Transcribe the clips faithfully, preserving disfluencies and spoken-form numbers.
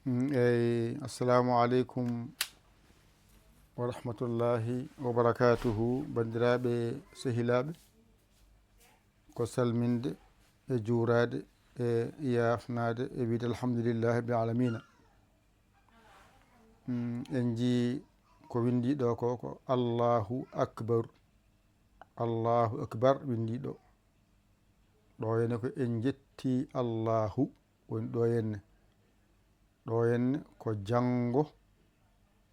Mm, eyi, assalamu aleykum wa rahmatullahi wa barakatuhu, banndiraaɓe, sehilaaɓe. Ko salminde e juuraade e yaafnaade e wiyde alhamdulillahi rabbil alamina. Mm, en njii ko winndii ɗo ko, ko Allahu Akbar. Allahu Akbar winndii ɗo. Ɗo henne ko en njettii Allahu, woni ɗo henne. Ɗo henne ko janngo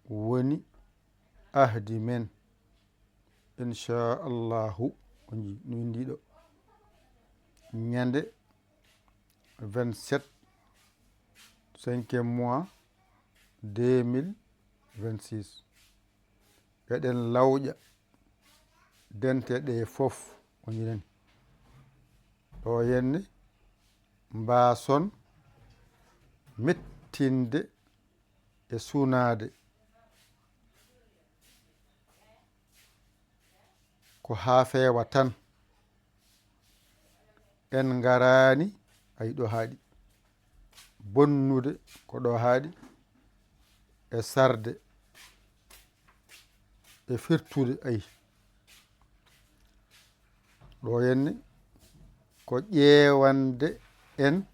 woni ahdi men. Inchallahu, o njii no winndii ɗo. Ñande vingt-sept, cinquième mois, deux mille vingt-six. Eɗen lawƴa dente ɗe fof, o njinani. Ɗo henne mbaason mettinde e sunaade ko haa feewa tan. En ngaraani, ay, ɗo haaɗi. Bonnude ko ɗo haaɗi. E sarde, e firtude, ay. Ɗo henne ko ƴeewande en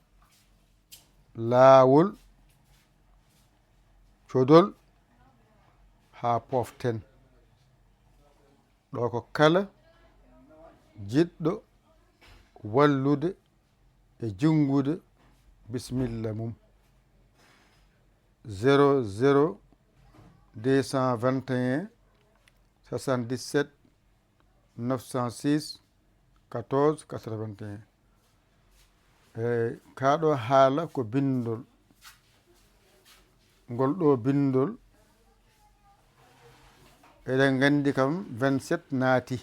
laawol codol haa poften. Ɗo ko kala jiɗɗo wallude e junngude bisimilla mum. Zéro zéro deux cent vingt et un soixante-dix-sept neuf cent six quatorze quatre-vingt-un. Eyi, kaa ɗo haala ko binndol. Ngol ɗo binndol, eɗen nganndi kam vingt-sept naati.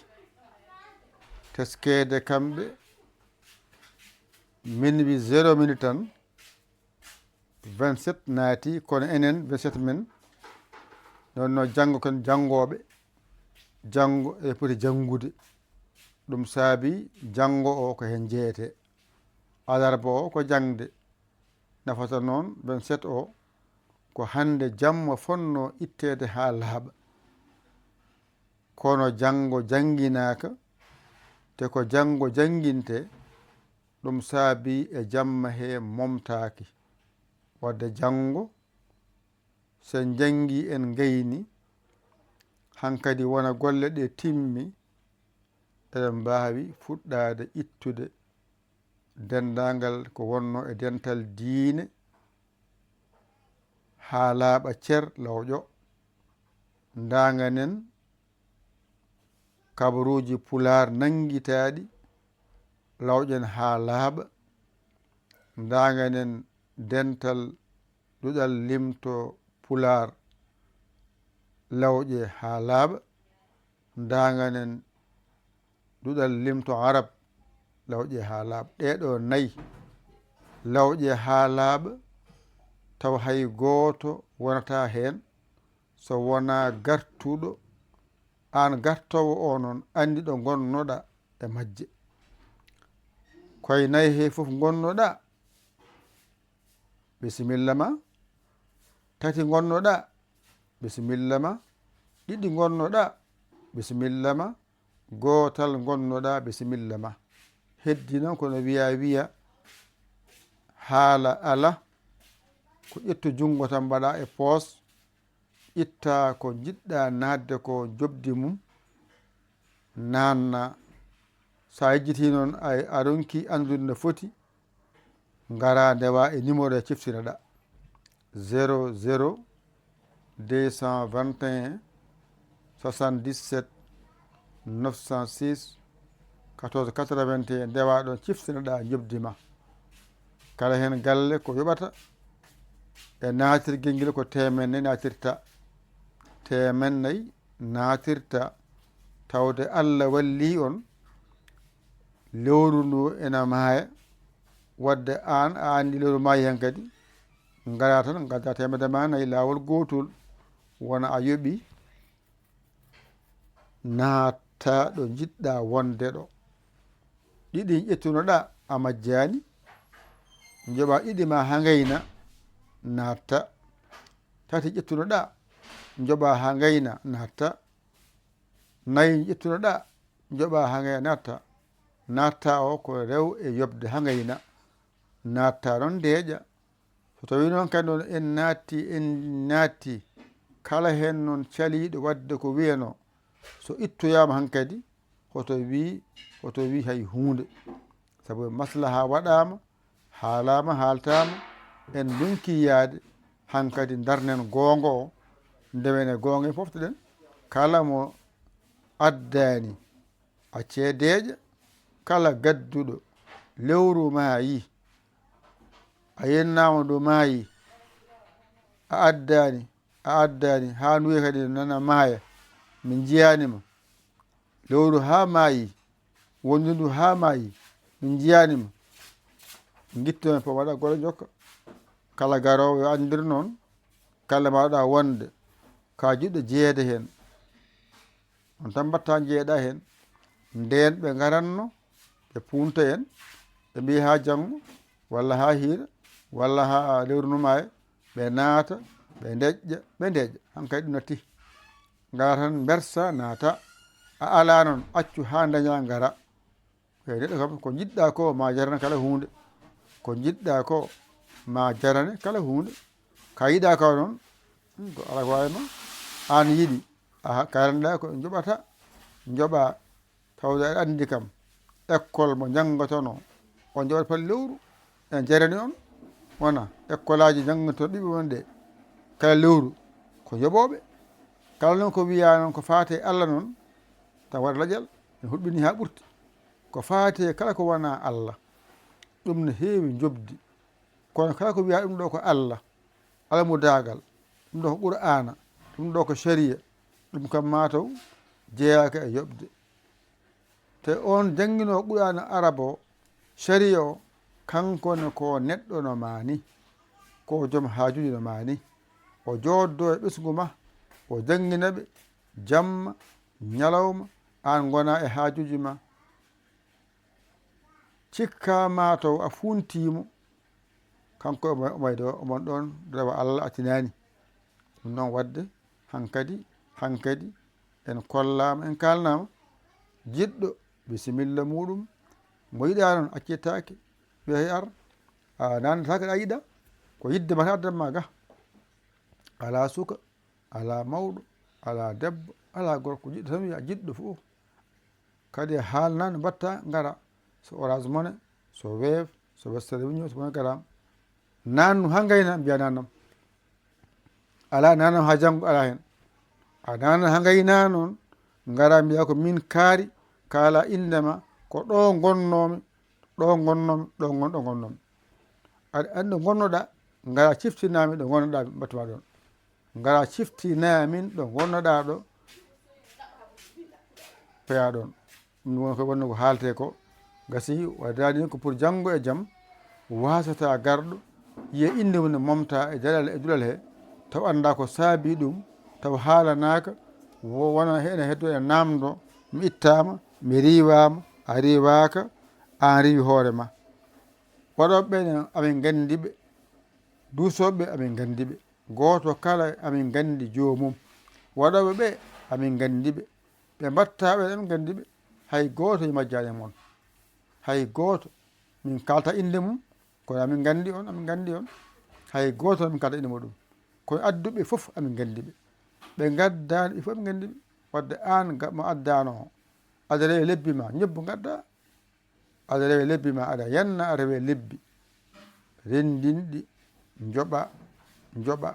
Teskeede kamɓe, minuit zéro minute tan, vingt-sept naati, kono enen vingt-sept men, noon no janngo kon janngooɓe, janngo e poti janngude. Ɗum saabi janngo o ko heen jeyetee. Alarba o ko jaŋde. Nafata noon vingt-sept o, ko hannde jamma fotnoo itteede haa laaɓa. Kono janngo jannginaaka, te ko janngo janngintee, ɗum saabi e jamma he momtaaki. Wadde janngo, so en njanngii en ngayni, hankadi wona golle ɗe timmi, eɗen mbaawi fuɗɗaade ittude denndaangal ko wonnoo e dental diine haa laaɓa cer lawƴo. Ndaanganen kabaruuji Pulaar nanngitaaɗi, lawƴen haa laaɓa. Ndaanganen dental duɗal limto Pulaar, lawƴe haa laaɓa. Ndaanganen duɗal limto Arab, lawƴe haa laaɓa. Ɗee ɗo nayi, lawƴe haa laaɓa, taw hay gooto wonataa heen so wonaa gartuɗo. Aan gartoowo o noon, anndi ɗo ngonnoɗaa e majje. Koye nayi he fof ngonnoɗaa, bisimilla ma. Tati ngonnoɗaa, bisimilla ma. Ɗiɗi ngonnoɗaa, bisimilla ma. Gootal ngonnoɗaa, bisimilla ma. Heddi noon ko no wiya wiya, haala ala, ko ƴettu junngo tan mbaɗa e poos, itta ko njiɗɗa naatde ko njoɓdi mum, naanna. So a yejjitii noon, a, a ronki anndude no foti, ngara ndewa e numéro e ciftinoɗa, zéro zéro deux cent vingt et un soixante-dix-sept neuf cent six quatorze quatre-vingt-un, ndewa ɗon ciftinoɗa njoɓdi ma. Kala heen galle ko yoɓata e naatirgel ngel ko teemen nayi naatirta. Teemen nayi naatirta, tawde Allah wallii on, lewru ndu ena maaya, wadde aan a anndi lewru maayi heen kadi, ngara tan ngadda teemedde ma nayi laawol gootol, wona a yoɓi naatta ɗo njiɗɗa wonde ɗo. Ɗiɗi ƴettunoɗa a majjaani, njoɓa ɗiɗi ma haa ngayna, naatta. Tati ƴettunoɗaa, njoɓaa haa ngayna, naatta. Nayi ƴettunoɗaa, njoɓaa haa ngayna, naatta. Naatta o ko rew e yoɓde haa ngayna. Naatta noon ndeeƴa. So tawii noon kadi noon en naatti, en naatti, kala heen noon caliiɗo waɗde ko wiyanoo, so ittoyaama hankadi, hoto wii, hoto wii hay huunde. Sabu maslaha waɗaama, haalaama, haaltaama, en ndonki yaade, hankadi ndarnen goonga o, ndewen e goonga e poftoɗen, kala mo addaani a ceedeeƴa, kala gadduɗo lewru maayi, a yennaama ɗo maayi, a addaani, a addaani, haa nduye kadi nana maaya, min njiyaani ma. Lewru haa maayi, wondu ndu haa maayi, min njiyaani ma. Ngitto men fof waɗa goro jokka. Kala garoowo yo anndir noon, kala mbaɗa wonde ka jiɗɗo jeyeede heen. On tan mbatta jeeɗa heen. Ndeen ɓe ngaranno, ɓe puunta en, ɓe mbiya haa janngo, walla haa hiira, walla haa lewru no maaya, ɓe naata, ɓe ndeƴƴa, ɓe ndeƴƴa. Hankadi ɗum natti. Ngara tan mbersa, naata. A alaa noon, accu haa ndaña ngara. Eey, neɗɗo kam, ko njiɗɗa ko ma jarane kala huunde. Ko njiɗɗa ko ma jarane kala huunde. Ka yiɗa ka noon, hmm, ko alaa ko waawi ma. Aan yiɗi, a kalanɗa ko njoɓata, njoɓa, tawde aɗa anndi kam. École mo njanngotonoo, on njoɓat pal lewru, en jarani on. Wona école aji njanngoto ɓiɓɓe mon ɗe kala lewru, ko yoɓooɓe. Kala noon ko wiyaa noon ko faati e Alla noon, tawa waɗa laƴal, en hulɓinii haa ɓurti. Ko faati e kala ko wonaa Alla, ɗum no heewi njoɓdi. Kono kala ko wiyaa ɗum ɗo ko Alla, almudaagal, ɗum ɗo ko Qur'aana, ɗum ɗo ko Shari'a, ɗum kam maa taw jeyaaka e yoɓde. Te on jannginoo Qur'aana Arab o, Shari'a o, kanko ne ko neɗɗo no maa ni, ko joom haajuuji no maa ni. O jooddoo e ɓesngu ma, o janngina ɓe jamma, ñalawma, aan ngona e haajuuji ma. Cikka maa taw a fuuntii mo, kanko omo, omo e ɗo, omon ɗoon rewa Alla a tinaani. Ɗum noon waɗde hankadi, hankadi en kollaama, en kaalnaama. Jiɗɗo bisimilla muuɗum, mo yiɗaa noon accittaake, wiya ar, a naanataake ɗa yiɗa, ko yiɗde ma tan addan ma ga. Alaa suka, alaa mawɗo, alaa debbo, alaa gorko, jiɗɗo tan wiya jiɗɗo fof. Kadi haalna no mbatta ngara, so Orange Money, so Wave, so Western Union, so Monogram. Nannu haa ngayna mbiya nanam. Alaa nanam haa janngo alaa heen. A nana haa ngayna noon, ngara mbiya ko min kaari, kaala innde ma, ko ɗo ngonnoomi, ɗo ngonnoomi, ɗo ngon-, ɗo ngonnoomi. Aɗa anndi ɗo ngonnoɗaa, ngara ciftinaa min ɗo ngonnoɗaa, mbaɗtu ma ɗoon. Ngara ciftinaa min ɗo ngonnoɗaa ɗo, peyaa ɗoon. Ɗum woni ko wonno ko haaltee ko, gasi waɗiraani ko pour janngo e jam, waasata garɗo, yiya innde mum ne momta e daɗal e duɗal he, taw anndaa ko saabii ɗum, taw haalanaaka, wo-, wona ene heddoo ene naamndoo, mi ittaama, mi riiwaama, a riiwaaka, aan riiwi hoore ma. Waɗooɓe ɓe ne, amin nganndi ɓe. Duusooɓe ɓe, amin nganndi ɓe. Gooto kala, amin nganndi joomum. Waɗooɓe ɓe, amin nganndi ɓe. Ɓe mbaɗtaa ɓe, amin nganndi ɓe. Hay gooto majjaani e mon. Hay gooto. Min kaalta innde mum, kono amin nganndi on, amin nganndi on. Hay gooto min kaalta innde muɗum. Kono adduɓe fof, amin nganndi ɓe. Ɓe ngaddaani ɓe fof, amin nganndi ɓe. Wadde aan ga-, mo addaano o, aɗa rewa lebbi ma, ñebbu ngaddaa. Aɗa rewa lebbi ma, aɗa yenna, a rewa lebbi. Renndinɗi, njoɓa, njoɓa,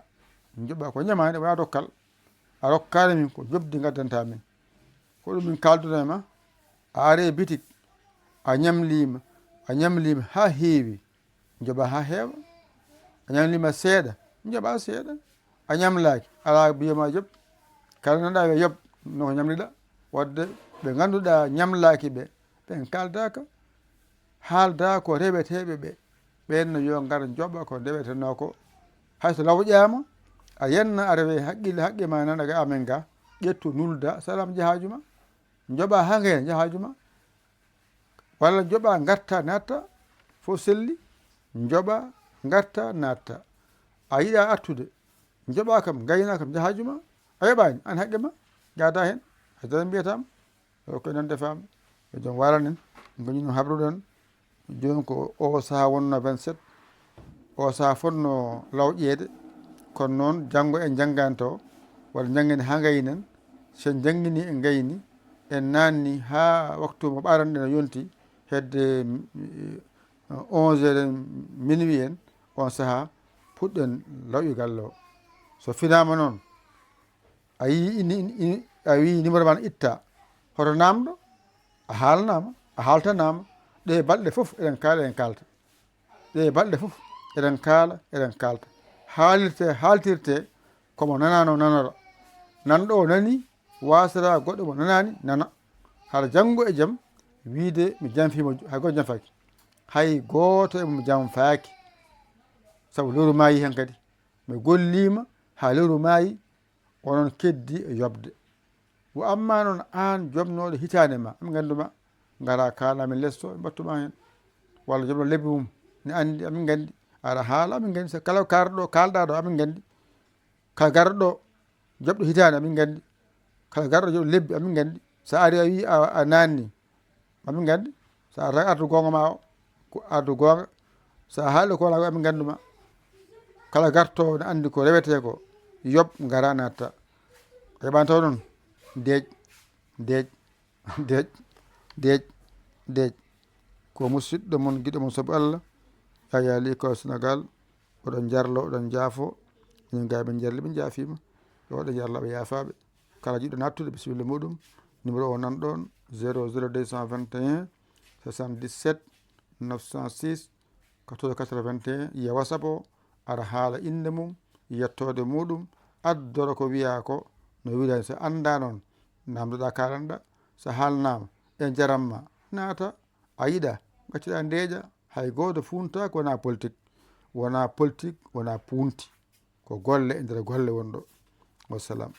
njoɓa. Ko ñamaande, wonaa dokkal. A rokkaani min, ko njoɓdi ngaddantaa min. Ko ɗum min kaalduno e ma. A ari e bitik, a ñamliima, a ñamliima haa heewi. Njoɓa haa heewa. A ñamliima seeɗa, njoɓa seeɗa. A ñamlaaki, alaa biyo ma joɓ. Kala nanɗa wiya yoɓ, no ko ñamliɗa. Wadde ɓe ngannduɗaa ñamlaaki ɓe, ɓen kaaldaaka. Haalda ko reweteeɓe ɓe. Ɓen no yo ngar njoɓa ko ndewetenoo ko. Hay so lawƴaama, a yenna, a rewe haqqille, haqqe ma nana ga amen ga. Ƴettu, nulda, salam, jahaaju ma. Njoɓa haa ngayna, jahaaju ma. Walla njoɓa, ngarta, natta, fof selli. Njoɓa, ngarta, natta. A yiɗa artude, njoɓa kam, ngayna kam, njaha juma, a yoɓani, an haqqe ma, jaada hen, a dara mbiyatama, o koye noon defama, yo joom waran en, goñi noon habruɗen, joni ko o saaha wonno vingt-sept, o saaha fotno lawƴeede, kono noon janngo en njanngaani taw, walla njanngen haa ngaynen, so en njanngini en ngayni, en naanni haa waktu mo ɓaaranɗen o yonti, hedde, mm, onze heures en, minuit en, on sahaa puɗɗen lawƴugal o. So finaama noon, a yii ini, ini, ini, a wii numéro ma itta, hoto naamɗo, a haalnaama, a haaltanaama, ɗe balɗe fof eɗen kaala, en kaalta. Ɗe balɗe fof eɗen kaala, eɗen kaalta. Haalirte, haaltirte, komo nanano nanora. Nanɗo o nani, wasata goɗɗo mo nanani, nana. Hara janngo e jam, wiide mi janfiima, hay gooto janfaaki. Hay gooto e mum janfaaki. Sabu lewru maayi heen kadi. Mi golliima haa lewru maayi, onon keddi e yoɓde. Wo amma noon aan joɓnooɗo hitaande ma, amin nganndu ma, ngara kaala amin lesto, en mbattu ma heen. Walla joɓnooɗo lebbi mum, ne anndi, amin nganndi. Aɗa haala, amin nganndi. So kala garɗo, kaalɗa ɗo, amin nganndi. Kala garɗo, joɓɗo hitaande, amin nganndi. Kala garɗo, joɓɗo lebbi, amin nganndi. So a ari, a wii a, a naanni, amin nganndi. So a arta, artu goonga ma o, ko artu goonga. So a haali ko wala ko, amin nganndu ma. Kala gartoowo ne anndi ko rewetee ko, yoɓ ngara natta. A yoɓaani taw noon, deeƴ, deeƴ, deeƴ, deeƴ, deeƴ. Ko musidɗo mon, giɗo mon sabu Allah, Yaya Ly ko Sénégal. Oɗon njarlo, oɗon njaafo. Minen ga min njarli, ɓe njaafiima. Yo oɗon njarlo, ɓe yaafaaɓe. Kala jiɗɗo nattude, bisimilla muɗum. Numéro o nan ɗoon, zéro zéro deux cent vingt et un, soixante-dix-sept, neuf cent six, quatorze quatre-vingt-un. Yiya WhatsApp o, ara haala innde mum, yettoode muɗum, addora ko wiyaa ko, no wiɗani. So anndaa noon, naamndoɗaa, kaalanɗaa. So haalnaama, e njaram ma, naata, a yiɗa, ngaccuɗaa ndeeƴa, hay gooto fuuntaaki, wonaa politik. Wonaa politik, wonaa puunti. Ko golle e nder golle wonɗo. Wassalam.